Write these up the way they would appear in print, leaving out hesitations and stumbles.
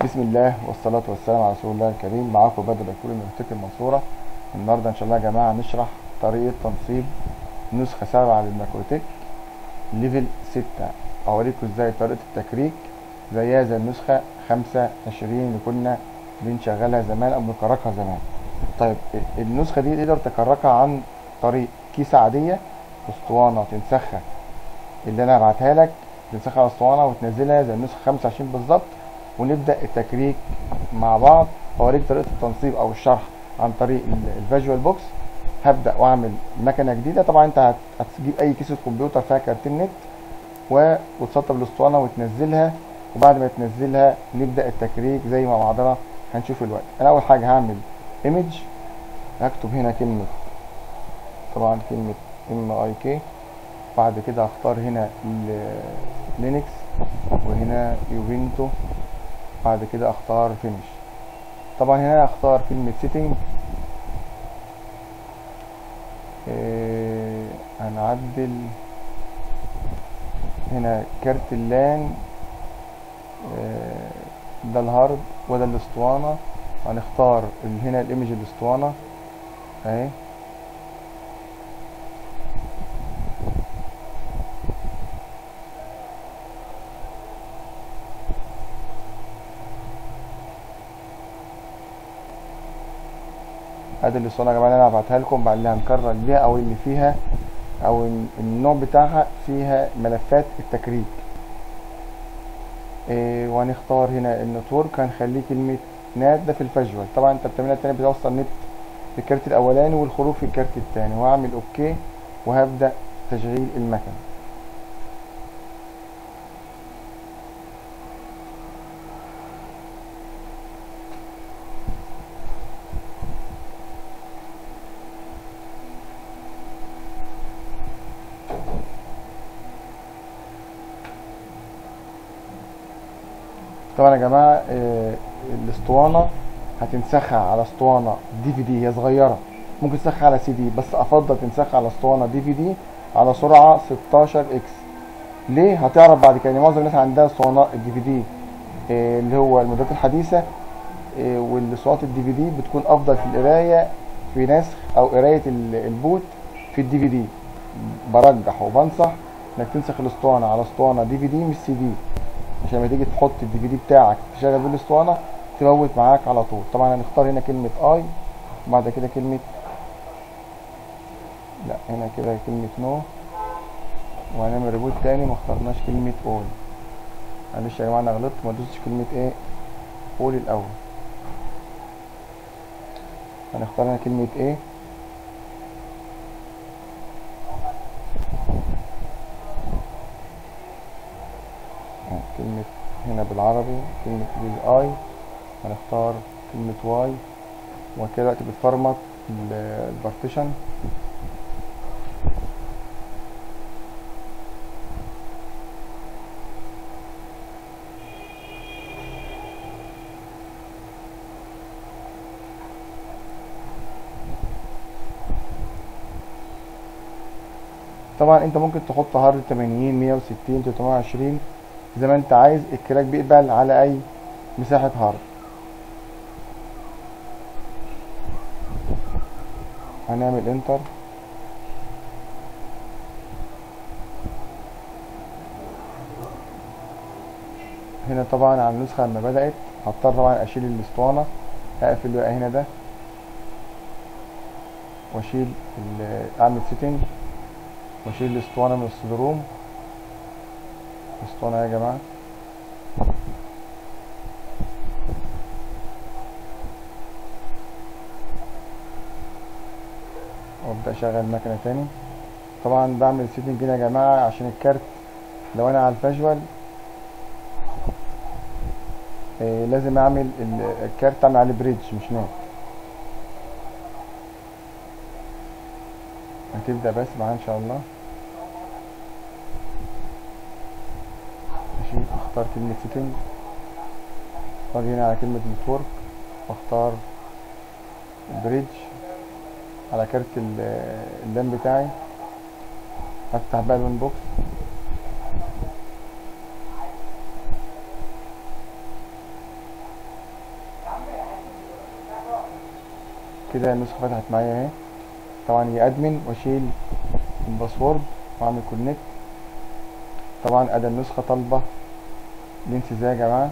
بسم الله والصلاة والسلام على رسول الله الكريم. معاكم بدر بكوري من تك المنصورة. النهارده ان شاء الله يا جماعة نشرح طريقة تنصيب نسخة 7 للميكروتك level 6. اوريكم ازاي طريقة التكريك زيها زي النسخة 25 اللي كنا بنشغلها زمان او بنكركها زمان. طيب النسخة دي تقدر تكركها عن طريق كيسة عادية، اسطوانة تنسخها اللي انا هبعتها لك، تنسخها على اسطوانة وتنزلها زي النسخة 25 بالظبط، ونبدأ التكريك مع بعض. اوريك طريقة التنصيب او الشرح عن طريق ال VirtualBox. هبدأ واعمل مكنة جديدة. طبعا انت هتجيب اي كيسة كمبيوتر فيها كارتين نت وتسطب الاسطوانة وتنزلها، وبعد ما تنزلها نبدأ التكريك زي ما بعضنا هنشوف الوقت. انا اول حاجة هعمل image، هكتب هنا كلمة، طبعا كلمة MIK، بعد كده هختار هنا Linux وهنا Ubuntu، بعد كده اختار finish. طبعا هنا هختار كلمة setting، هنعدل هنا كارت ال LAN، ده ال hard وده الاسطوانة. هنختار هنا ال image الاسطوانة اهي. ادي الاسطوانة يا جماعة اللي انا هبعتها لكم بعد اللي هنكرر بيها او اللي فيها او النوع بتاعها فيها ملفات التكريك. وهنختار هنا ال network، هنخليه كلمة NAT، ده في ال virtual. طبعا انت بتعملها التاني، بتوصل نت في الكارت الاولاني والخروج في الكارت التاني. وهعمل OK وهبدأ تشغيل المكنة. طبعا يا جماعة الاسطوانة هتنسخها على اسطوانة DVD، هي صغيرة ممكن تنسخها على سي دي، بس افضل تنسخها على اسطوانة DVD على سرعة 16 X. ليه؟ هتعرف بعد كده. يعني معظم الناس عندها اسطوانة ال DVD اللي هو الموديلات الحديثة، والاسطوانات ال DVD بتكون افضل في القراية في نسخ او قرايه ال boot في ال DVD. برجح وبنصح انك تنسخ الاسطوانة على اسطوانة DVD مش سي دي، عشان لما تيجي تحط ال DVD بتاعك تشغل بيه الاسطوانة تموت معاك على طول. طبعا هنختار هنا كلمة I، وبعد كده كلمة، لا هنا كده كلمة no، وهنعمل reboot تاني. ما اخترناش كلمة all، معلش يا جماعة انا غلطت، ما دوستش كلمة ايه all الاول. هنختار هنا كلمة ايه، كلمة هنا بالعربي كلمة I، هنختار كلمة Y، وكده دلوقتي بتفرمط ال partition. طبعا انت ممكن تحط hard 80 160 320 زي ما انت عايز، ال crack بيقبل على اي مساحة hard. هنعمل enter. هنا طبعا على النسخة لما بدأت هضطر طبعا اشيل الاسطوانة، هقفل بقى هنا ده واشيل، اعمل setting واشيل الاسطوانة من ال CD-ROM. اسطوانة يا جماعة، وابدأ اشغل المكنة تاني. طبعا بعمل setting هنا يا جماعة عشان الكارت لو انا على ال virtual لازم اعمل الكارت اعمل عليه bridge مش NAT. هتبدأ بس معانا ان شاء الله. ماشي، اختار كلمة setting، واجي هنا على كلمة network واختار bridge على كارت ال LAN بتاعي. هفتح بقى ال Winbox. كده النسخة فتحت معايا اهي. طبعا هي admin، واشيل ال password واعمل connect. طبعا ادي النسخة طالبه length ازاي يا جماعة،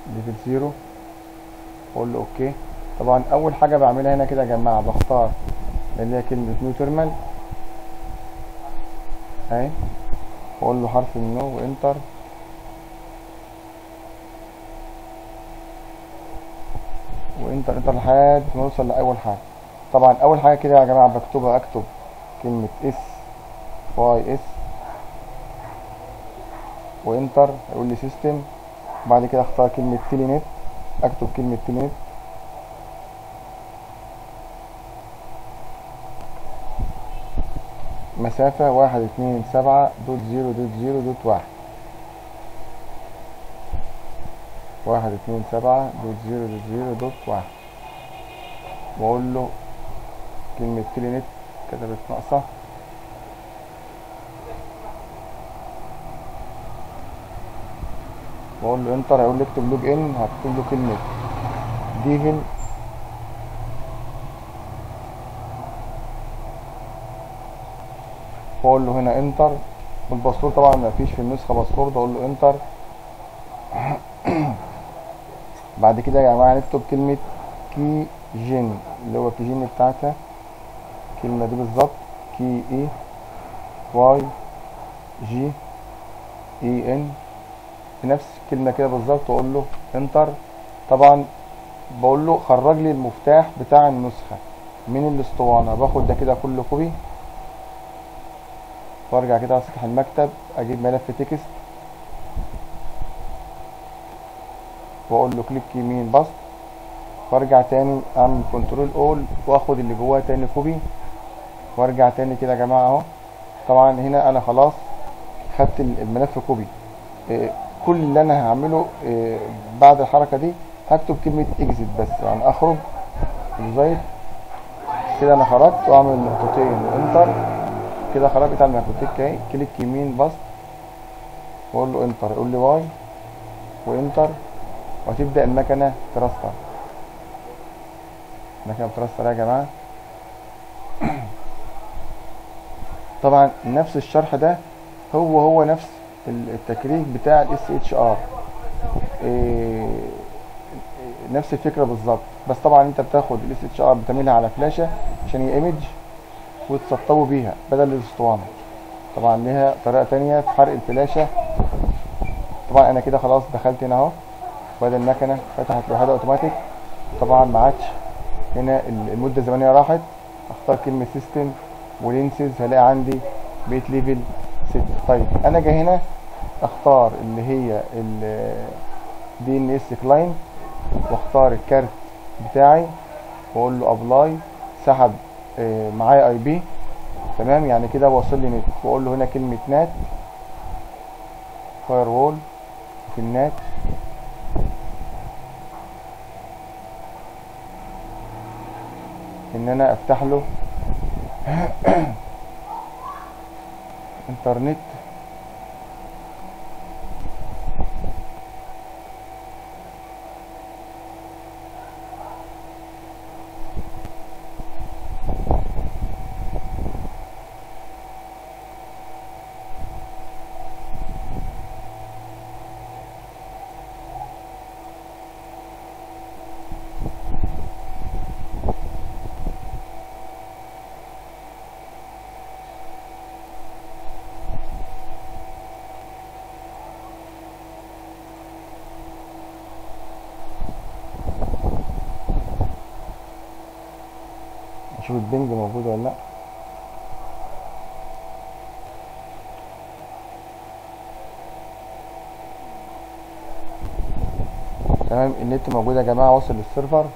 level 0، واقول له okay. طبعا اول حاجة بعملها هنا كده يا جماعة بختار اللي هي كلمة new terminal اهي، واقول له حرف ال no و enter. و enter enter لحد ما اوصل لاول حاجة. طبعا اول حاجة كده يا جماعة بكتبها، اكتب كلمة SYS و enter، هيقول لي system. بعد كده اختار كلمة telnet، اكتب كلمة telnet مسافة 127.0.0.1، 127.0.0.1، واقول له كلمة telnet كتبت ناقصة. واقول له enter، هيقول لي اكتب login، هكتب له كلمة devel. واقول له هنا enter، وال password طبعا ما فيش في النسخة password، اقول له enter. بعد كده يا جماعة هنكتب كلمة keygen اللي هو keygen بتاعتها، الكلمة دي بالظبط KEYGEN، بنفس الكلمة كده بالظبط، واقول له enter. طبعا بقول له خرج لي المفتاح بتاع النسخة من الاسطوانة، باخد ده كده كله copy وارجع كده على سطح المكتب، اجيب ملف text واقول له click يمين paste، وارجع تاني اعمل control all واخد اللي جواه تاني copy، وارجع تاني كده يا جماعة اهو. طبعا هنا انا خلاص خدت الملف copy. كل اللي انا هعمله بعد الحركة دي هكتب كلمة exit بس، يعني اخرج exit كده، انا خرجت، واعمل نقطتين و enter كده، خرجت على الميكروتيك اهي، click يمين paste واقول له enter، يقول لي Y و enter، وهتبدا المكنه ت restart. المكنه بت restart يا جماعة. طبعا نفس الشرح ده هو هو نفس التكريك بتاع ال SHR، نفس الفكرة بالظبط، بس طبعا انت بتاخد ال SHR بتعملها على فلاشه عشان هي image وتسطبه بيها بدل الاسطوانة. طبعا ليها طريقه تانية في حرق الفلاشه. طبعا انا كده خلاص دخلت هنا اهو، وادي المكنه فتحت لوحدها اوتوماتيك. طبعا ما عادش هنا المدة الزمنية راحت، اختار كلمة system و Linksys، هلاقي عندي بيت level 6. طيب انا جاي هنا اختار اللي هي ال DNS client، واختار الكارت بتاعي واقول له apply، سحب معايا IP، تمام، يعني كده واصل لي نت، واقول له هنا كلمة NAT firewall في ال NAT، ان انا افتح له انترنت. اشوف ال ping موجود ولا لا. تمام، النت موجود يا جماعة، واصل لل server.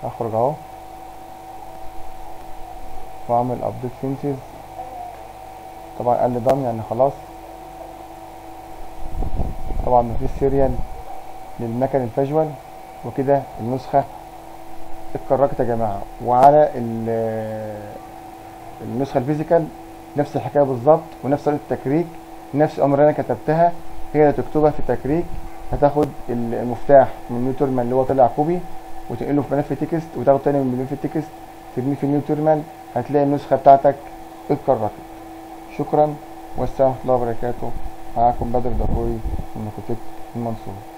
اخرج اهو واعمل update Linksys. طبعا قال لي done، يعني خلاص. طبعا مفيش serial للمكن ال virtual، وكده النسخة اتكركت يا جماعة. وعلى النسخة ال physical نفس الحكاية بالظبط، ونفس طريقه التكريك، نفس الامر اللي انا كتبتها هي اللي تكتبها في التكريك. هتاخد المفتاح من new terminal اللي هو طلع copy، وتنقله في ملف text، وتاخده تاني من ملف text ترميه في new terminal، هتلاقي النسخة بتاعتك اتكركت. شكرا والسلام ورحمة الله وبركاته. معاكم بدر دكوري من ميكروتك المنصورة.